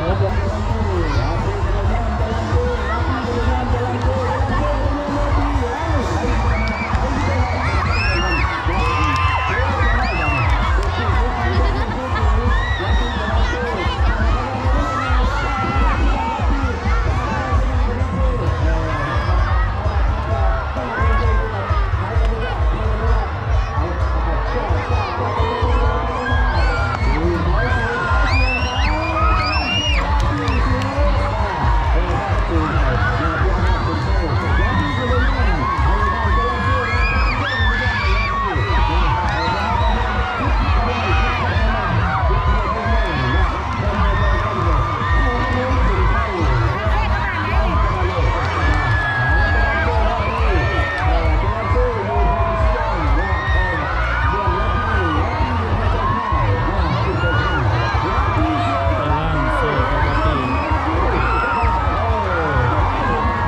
ມ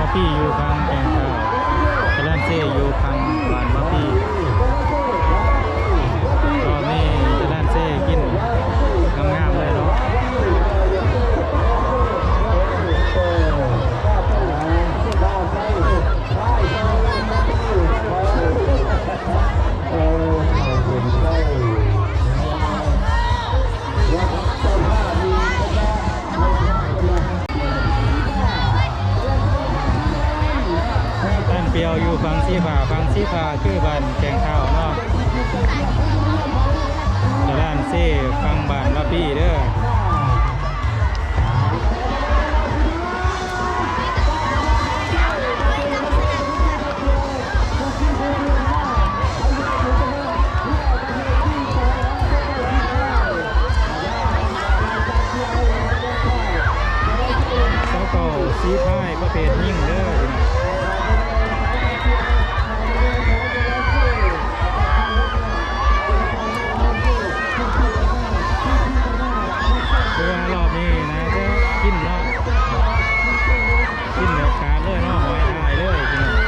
າປີ້ຢູ່ຂ້າງແກງຂາວ ຈະລານເຊຢູ່ຂ້າງບ້ານມາປີ້. ຕອນນີ້ຈະລານເຊກິນງາມໆເລີຍເນາະ. ທ່ານປຽວຢູ່ຝັ່ງສີຟ້າ ຝັ່ງສີຟ້າຄືບ້ານແກງຂາວເນາະ. ຈະລານເຊຝັ່ງບ້ານມາປີ້ເດີ. ຊາວເກົ້າສີພາຍປະເພດຍິງເດີ. ຄືວ່າລອບນີ້ໜ້າຈະກິນເນາະ ກິນແບບຂາດເລີຍເນາະ ຫອຍຖ່າຍເລີຍພີ່ນ້ອງ.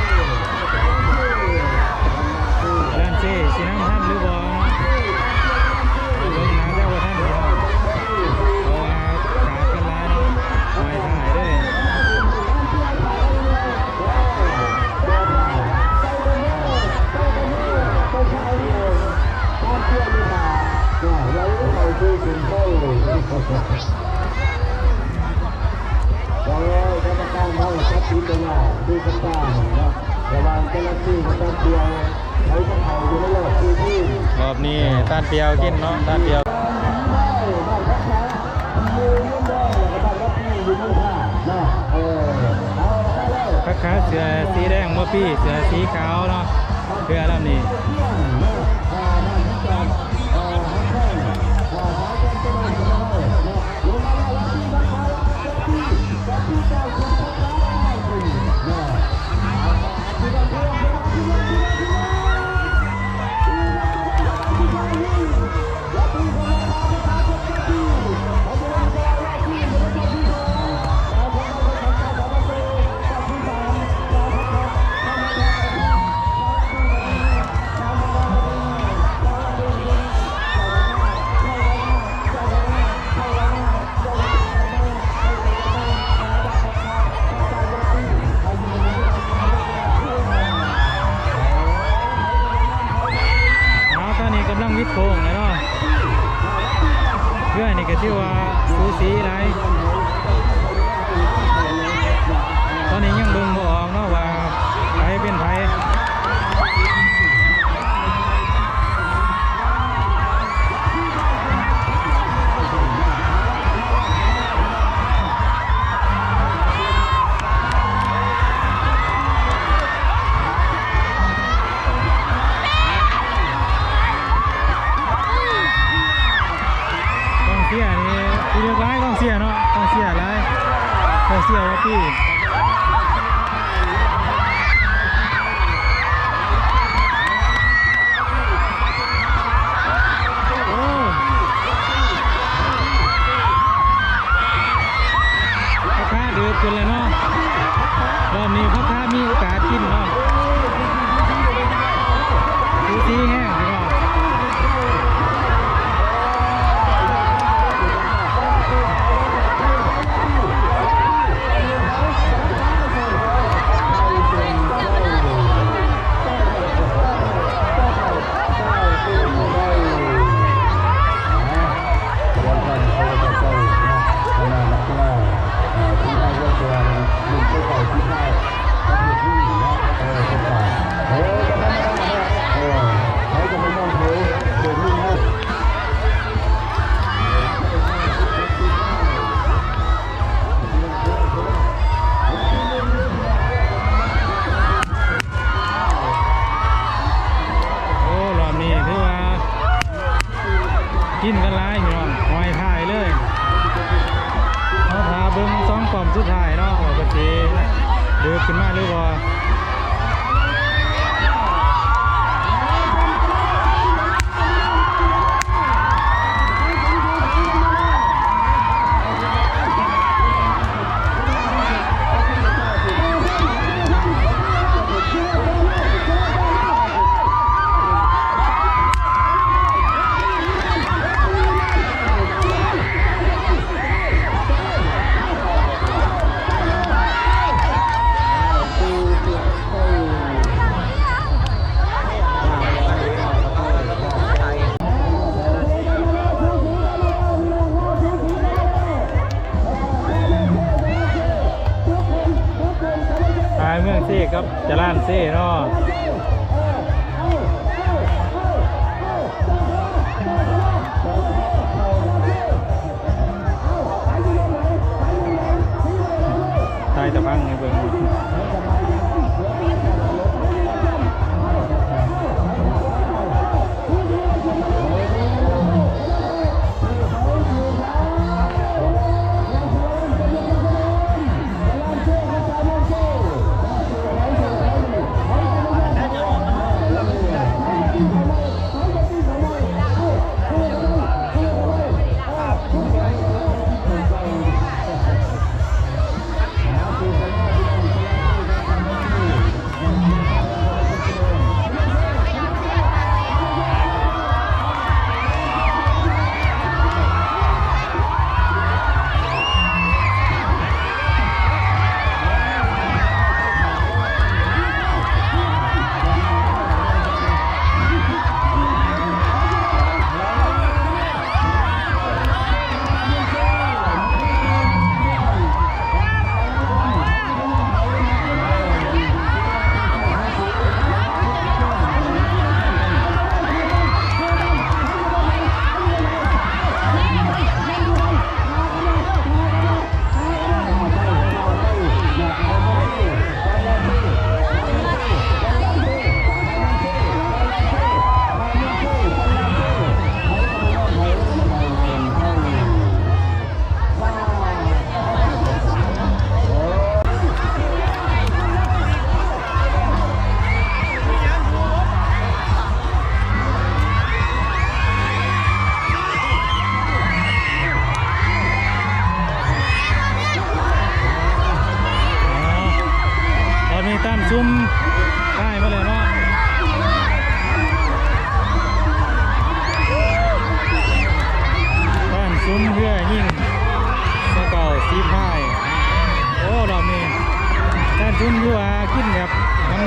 ຈະລານເຊຊິນຳທັນຫຼືບໍ່ເນາະ ເບິ່ງໜ້າຈະບໍ່ທັນພີ່ນ້ອງ ເພາະວ່າຂາດກັນຫຼາຍເນາະ ຫອຍຖ່າຍເລີຍ. ລອບນີ້ຕານປຽວກິນເນາະ ຕານປຽວ. ຄັກຄາເສື້ອສີແດງມາປີ້ ເສື້ອສີຂາວເນາະ ເຮືອລຳນີ້. ເອົາ ຕອນນີ້ກຳລັງວິດໂຄ້ງແລ້ວເນາະ ເຮືອນີ້ກໍຖືວ່າສູສີຫຼາຍ. ຕອນນີ້ຍັງເບິ່ງບໍ່ອອກເນາະວ່າໃຜເປັນໃຜ. ກອງເຊຍນີ້ ທີ່ເລືອກຫຼາຍກອງເຊຍເນາະ ກອງເຊຍຫຼາຍ ກອງເຊຍວ່າປີ ໂອ້ ພໍ່ຄ້າເດີດຂຶ້ນແລ້ວເນາະ ລອບນີ້ພໍ່ຄ້າມີໂອກາດກິນເນາະ ສູສີແຮງພີ່ນ້ອງ. ສຸດທ້າຍເນາະ ວ່າເພິ່ນຊິເດີບຂຶ້ນມາຫຼືບໍ່. ອ້າຍເມືອງເຊກັບຈະລານເຊເນາະ. ຖ່າຍຕະພັງໃຫ້ເບິ່ງ. ຕອນນີ້ທ່ານຊຸມໄດ້ມາແລ້ວເນາະ ທ່ານຊຸມເຮືອຍິງ ສະເກົາສີພາຍ. ໂອ້ ລອບນີ້ທ່ານຊຸມຢູ່ຫາກິນແບບ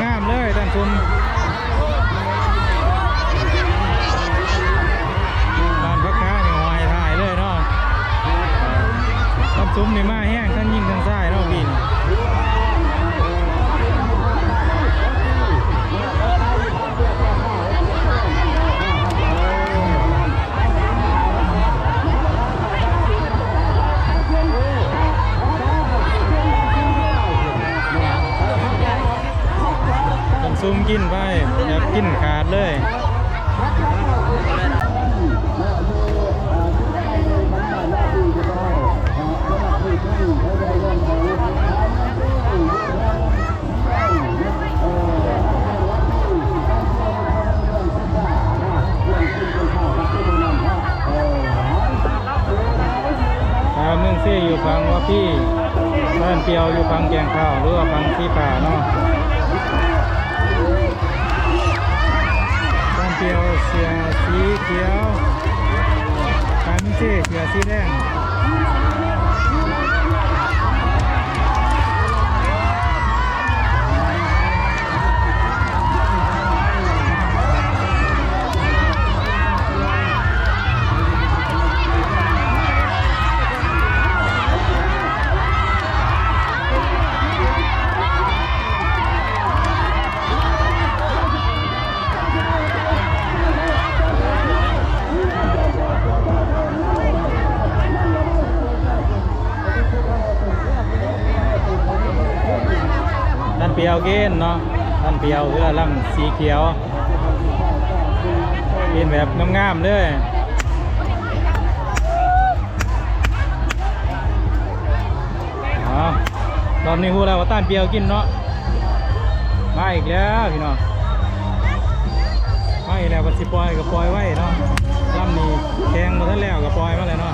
ງາມໆເລີຍ ທ່ານຊຸມ ບ້ານຜັກຄານີ້ຫ້ອຍທ້າຍເລີຍເນາະ. ທ່ານຊຸມນີ້ມາແຮງ ທັງຍິງທັງຊາຍເນາະປີນີ້. ຕ້ອງຊຸມກິນໄປ ແບບກິນຂາດເລີຍ. ຖ້າເມືອງເຊຢູ່ຝັ່ງວາປີ ບ້ານປ່ຽວຢູ່ຝັ່ງແກ້ງຂາວ ຫຼືວ່າຝັ່ງສີຟ້າເນາະ. ບ້ານປ່ຽວເສື້ອສີຂຽວ ບ້ານເມືອງເຊເສື້ອສີແດງ. ທ່ານປຽວເກນເນາະ ທ່ານປຽວເຮືອລຳສີຂຽວ ເປັນແບບງາມໆເລີຍ. ເອົາ ຕອນນີ້ຮູ້ແລ້ວວ່າຕ້ານປ່ຽວກິນເນາະ. ມາອີກແລ້ວພີ່ນ້ອງ ມາອີກແລ້ວ. ວ່າຊິປ່ອຍກໍປ່ອຍໄວເນາະ. ລຳນີ້ແຂ່ງບໍ່ທັນແລ້ວກໍປ່ອຍມາແລ້ວເນາະ.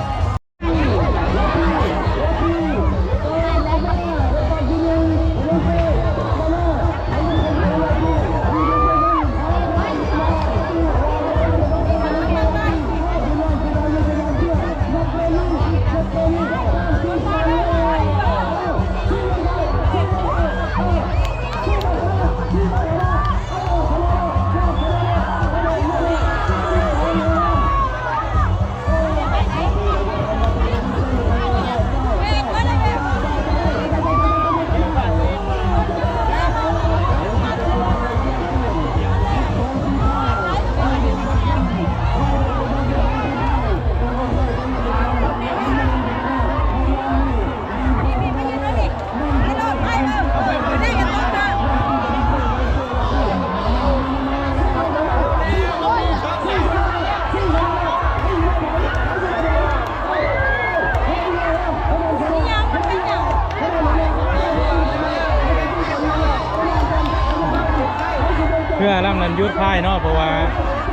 ເຮືອລຳນັ້ນຢຸດພາຍເນາະ ເພາະວ່າ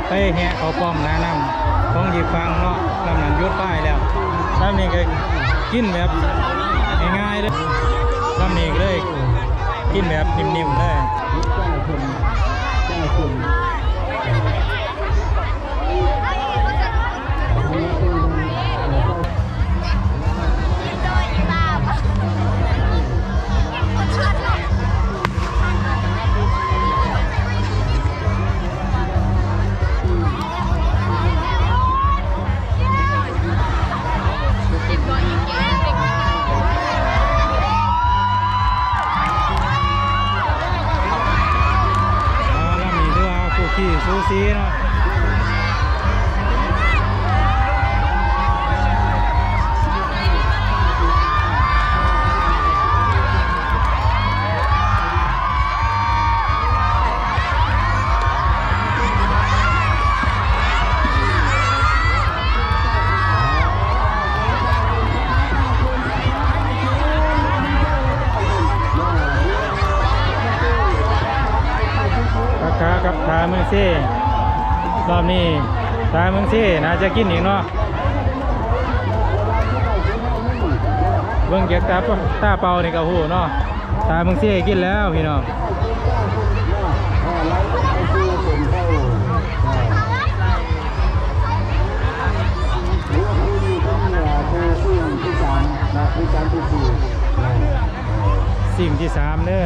ໄປແຫະເຂົ້າປ້ອມໜ້ານ້ຳຂອງອີກຝັ່ງເນາະ. ລຳນັ້ນຢຸດພາຍແລ້ວ. ລຳນີ້ກໍກິນແບບງ່າຍໆເດີ້. ລຳນີ້ກໍເລີຍກິນແບບນິ້ມໆເລີຍ. ອ່າ ລຳນີ້ຖືວ່າຄູ່ຂີ້ສູສີເນາະ. ປາກາກັບທ່າເມືອງເຊ ລອບນີ້ທ່າເມືອງເຊໜ້າຈະກິນອີກເນາະ. ເບິ່ງຈາກຕາ ຕາເປົ່ານີ້ກໍຮູ້ເນາະ. ຕາເມືອງເຊກິນແລ້ວພີ່ນ້ອງ. ສິ່ງທີສາມເດີ.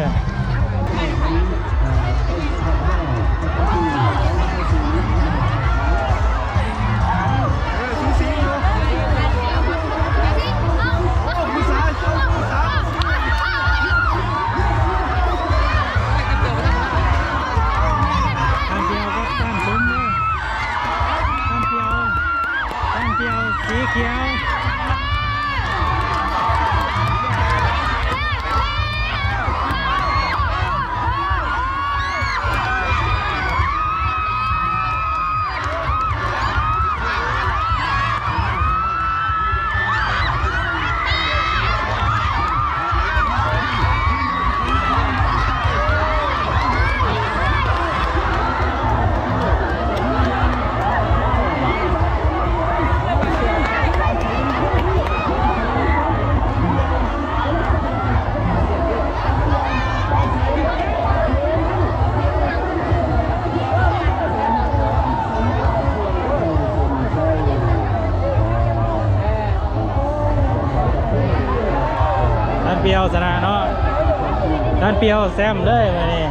ຕາມປຽວກັບຕາມສົມເດີ ຕາມປຽວ ຕາມປຽວສີຂຽວ. ທ່ານປຽວຊະນະເນາະ ທ່ານປຽວແຊມເລີຍມື້ນີ້. ສ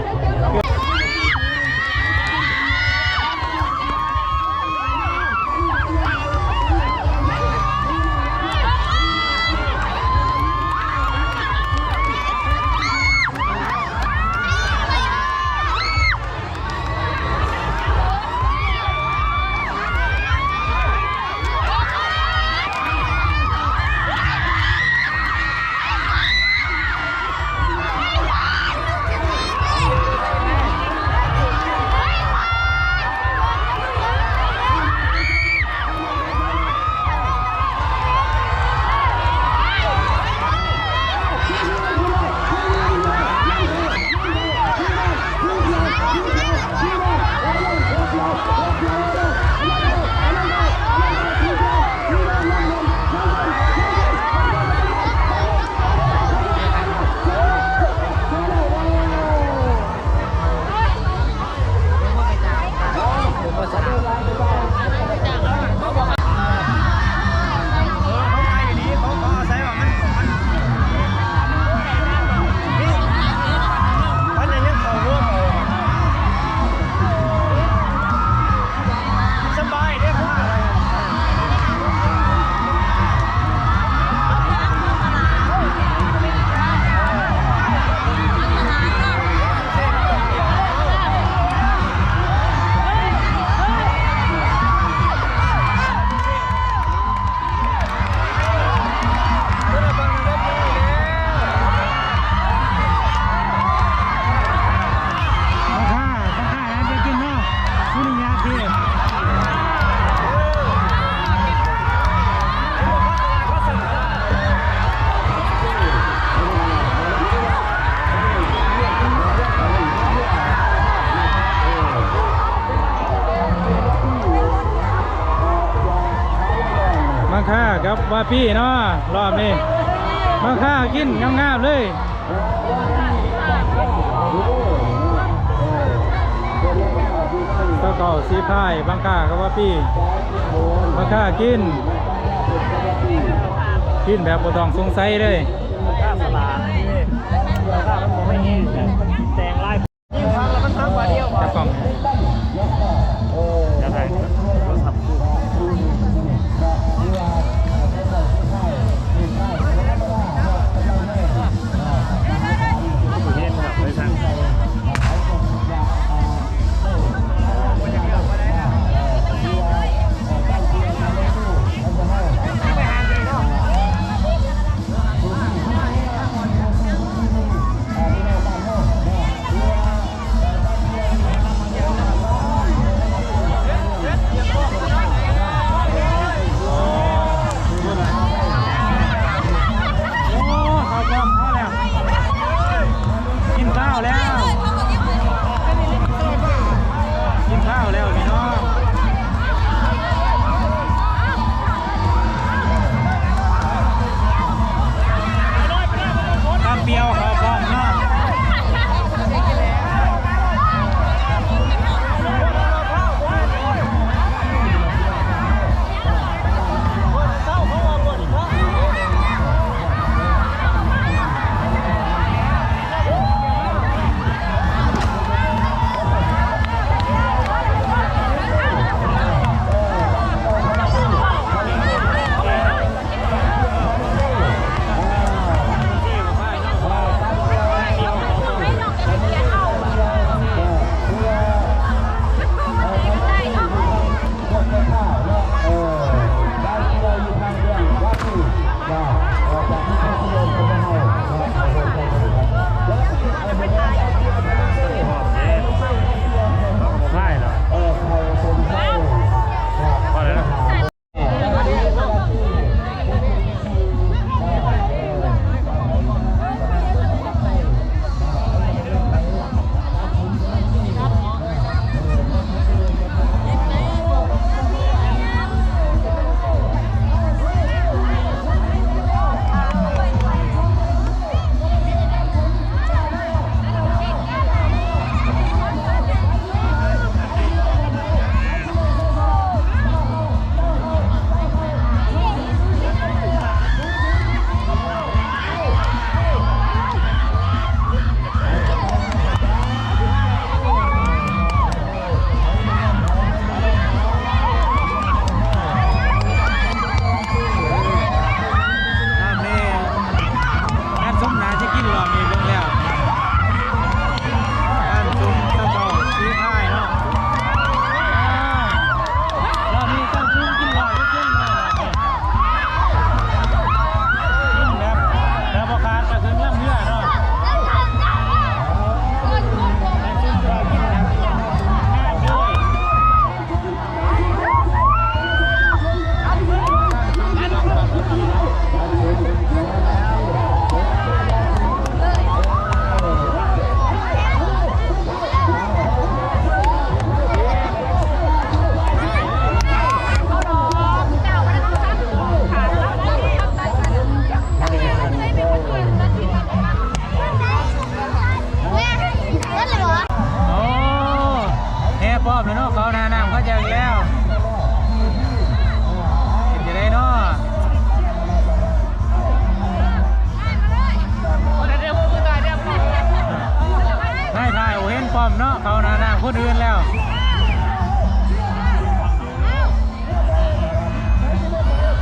ວ່າປີເນາະ ຮອບນີ້ ບັງຄ່າກິນງາມໆເລີຍ. ຊາວເກົ້າສີພາຍ ບັງຄ່າກັບວ່າປີ ບັງຄ່າກິນ ກິນແບບບໍ່ຕ້ອງສົງໄສເລີຍ. ແຕ່ງລາຍ ຈັບກ້ອງ ຈະໄດ້ໂທລະສັບ ເຫັນແບບໄປທາງ ໂອ້ ເຂົ້າກ້ອງເຮົາແລ້ວ ກິນເຂົ້າແລ້ວ ກິນເຂົ້າແລ້ວພີ່ນ້ອງ. ແປັບດຽວເຂົ້າກ້ອງເນາະ. ອັນນີ້ ງານສຸມໜ້າຊິກິນລອບນີ້ເບິ່ງແລ້ວ ງານສຸມຊາວເກົ້າສີພາຍເນາະ ລອບນີ້ຊາວຊຸມກິນຮ້ອຍເປີເຊັນເລີຍ ກິນແບບ ແບບບໍ່ຂາດກະເຖິງລຳເຮືອເນາະ ຊາວຊຸມກໍກິນແບບງາມເລີຍ. Ôi, ແຫ່ປ້ອມແລ້ວເນາະ ເຂົ້າໜ້ານ້ຳເຂົາເຈົ້າອີກແລ້ວ ເປັນຈັ່ງໃດເນາະ ນາຍພາຍບໍ່ເຫັນປ້ອມເນາະ ເຂົ້າໜ້ານ້ຳຄົນອື່ນແລ້ວ.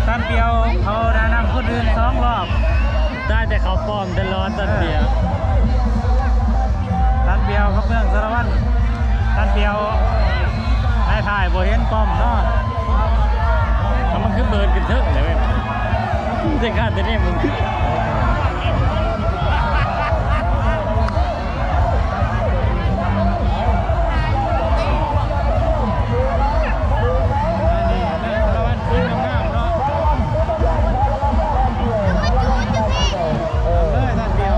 ຕັນປຽວເຂົ້າໜ້ານ້ຳຄົນອື່ນສອງລອບ ໄດ້ແຕ່ເຂົ້າປ້ອມຕະຫຼອດຕັນປຽວ ຕັນປຽວກັບເມືອງສາລະວັນ ຕັນປຽວໃນທ້າຍບໍ່ເຫັນປ້ອມເນາະ ແລ້ວມັນຄືເບີດຂຶ້ນເທິງເລີຍ ແຕ່ການແຕ່ນີ້ມັນຄື ອັນນີ້ແມ່ນລະວັນຄືງາມໆເນາະ ເອີ ທ່ານດຽວ.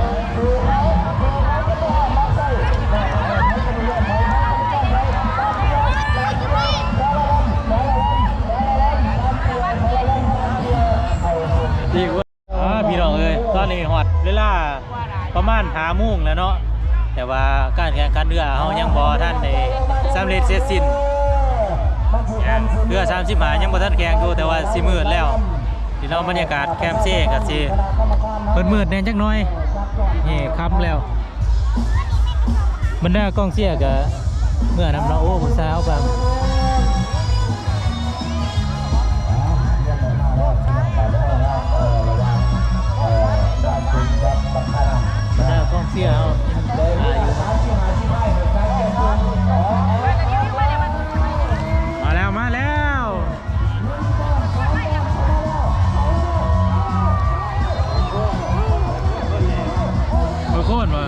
ປະມານຫ້າໂມງແລ້ວເນາະ ແຕ່ວ່າການແຂ່ງຂັນເຮືອເຮົາຍັງບໍ່ທັນໄດ້ສຳເລັດເສັດສິ້ນ. ເຮືອສາມສິບຫ້າຍັງບໍ່ທັນແຂ່ງຢູ່ ແຕ່ວ່າຊິມືດແລ້ວ. ພີ່ນ້ອງ ບັນຍາກາດແຄມເຊກະຊິມືດໆແດ່ຈັກໜ້ອຍ ນີ້ຄ່ຳແລ້ວ. ບັນດາກອງເຊຍກະເມືອນຳເນາະ. ໂອ້ ຜູ້ສາວຟັງ ບັນດາກອງເຊຍເຮົາ ມາແລ້ວ ມາແລ້ວ. ໂອ້ຍ ໂຄດວ່າ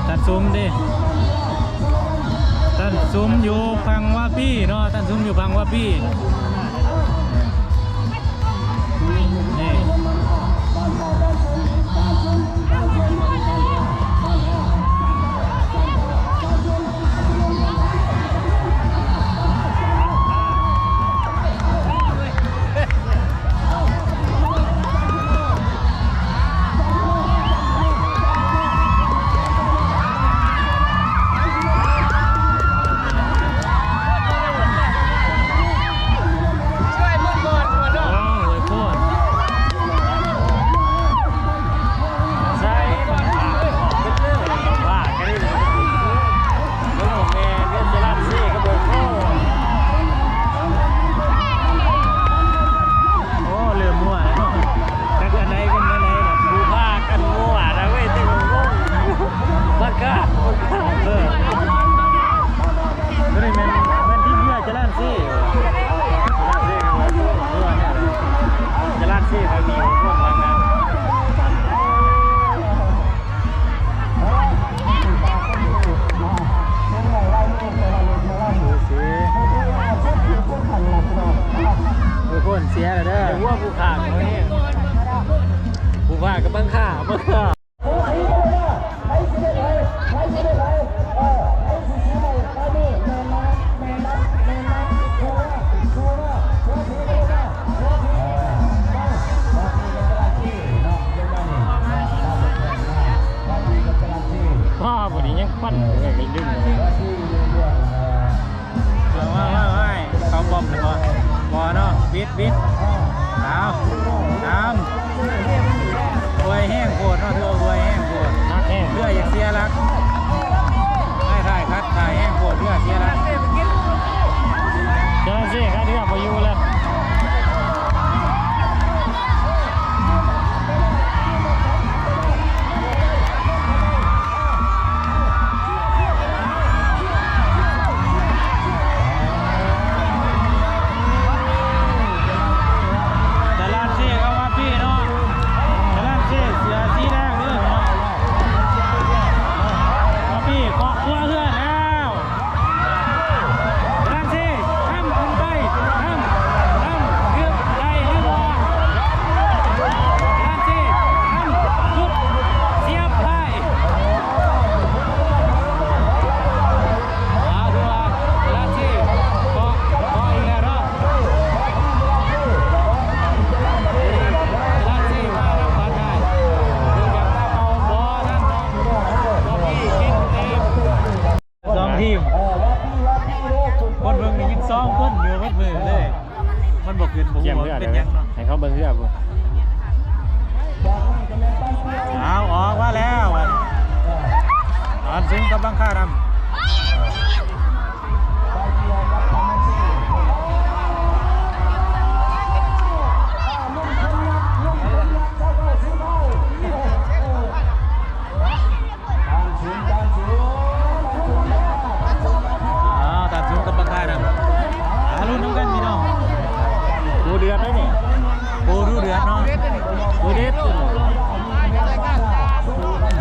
ທ່ານຊຸມເດ້ ທ່ານຊຸມຢູ່ຝັ່ງວາປີເນາະ ທ່ານຊຸມຢູ່ຝັ່ງວາປີ. ນີ້ ໂອ້ ເລີ່ມມົວແລ້ວເນາະ ຈັກອັນໃດເປັນອັນໃດລະ ພາກັນມົວນະເວີຍ ແຕ່ມັນງົງ ມັນກະ ເອີ ໂຕນີ້ແມ່ນ ແມ່ນທີມເຮືອຈະລານເຊ ຈະລານເຊ ເຮືອນີ້ ຈະລານເຊ ໄປມີຄົນທາງນັ້ນ. ເອີ ເສຍແລ້ວເດີ ຜູ້ພາກເຂົານີ້ ຜູ້ພາກກຳລັງຂ້າ ອ້າ ບາດນີ້ຍັງຄວັນຢູ່ເລີຍ ດຶງ ເອົາ ເອົາ ເອົາ ເອົາ ເຂົ້າປ້ອມແລ້ວບໍ່? ບໍ່ເນາະ ບິດ ບິດ ເອົາ ຕາມ ອວຍແຮງໂພດເນາະ ຖືວ່າອວຍແຮງໂພດ ໜັກແຮງ ເຮືອຢາກເສຍຫຼັກ ໄມ້ທ້າຍຂັດທ້າຍແຮງໂພດ ເຮືອເສຍຫຼັກ ເຈົ້າໜ້າທີ່ຄັດເຮືອບໍ່ຢູ່ແລ້ວ. ຈະລານເຊເຂົ້າມາປີ້ເນາະ ຈະລານເຊເສື້ອສີແດງເດີເນາະ ມາປີ້ເກາະຂົວເຮືອແລ້ວ. ດານເຊ ທຳຂຶ້ນໄປ ທຳ ທຳ ຖືກໄດ້ຫຼືບໍ່? ດານເຊ ທຳ ສຸດ ສຽບໄປ ອາ ຖືວ່າ ດານເຊ ເກາະ ເກາະອີກແລ້ວເນາະ ດານເຊ ມານຳກັນໄດ້ ເບິ່ງແບບຕາເປົ່າບໍ່ ທາງ ສອງທີມ ຄົນເບິ່ງນີ້ຍັງສອງຄົນຢູ່ໝົດມື້ເລີຍ ມັນບໍ່ຂຶ້ນບໍ່ຮູ້ວ່າເປັນຫຍັງເນາະ ໃຫ້ເຂົາເບິ່ງເຮືອພຸ້ນ ເອົາ ອອກມາແລ້ວ ອັນສູງກຳລັງຄານຳ. ອ້າວ ຕາມສູງກັບບັກຄານຳ ອາ ລຸ້ນນຳກັນພີ່ນ້ອງ ໂອ້ ເດືອດເດ້ນີ້ ໂອ້ ດູເດືອດເນາະ ໂອ້ ເດັດ ໂອ້ ເດັດ ໂອ້ ເດັ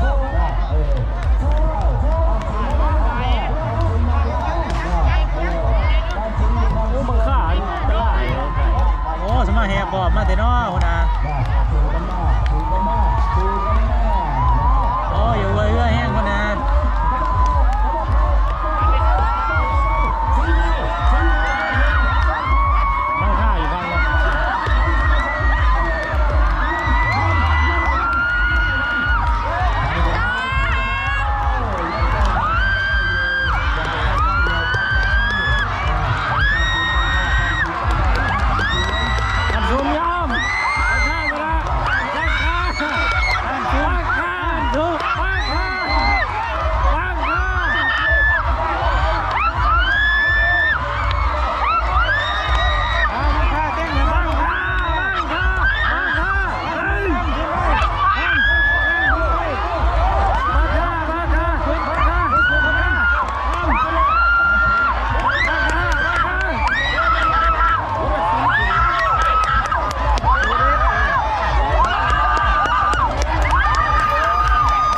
ດ.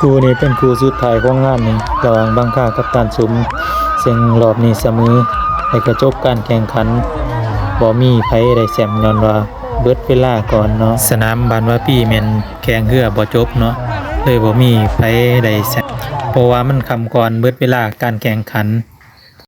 ຄູ່ນີ້ເປັນຄູ່ສຸດທ້າຍຂອງງານນີ້ ລະຫວ່າງບັງຄາກັບຕານຊຸມ ເຊິ່ງລອບນີ້ສະເໝີ ແລະກໍຈົບການແຂ່ງຂັນ ບໍ່ມີໃຜໄດ້ແຊ້ມ ຍ້ອນວ່າເບິດເວລາກ່ອນເນາະ. ສະໜາມບ້ານວາປີແມ່ນແຂ່ງເຮືອບໍ່ຈົບເນາະ ເລີຍບໍ່ມີໃຜໄດ້ແຊ້ມ ເພາະວ່າມັນຄ່ຳກ່ອນເບິດເວລາການແຂ່ງຂັນ.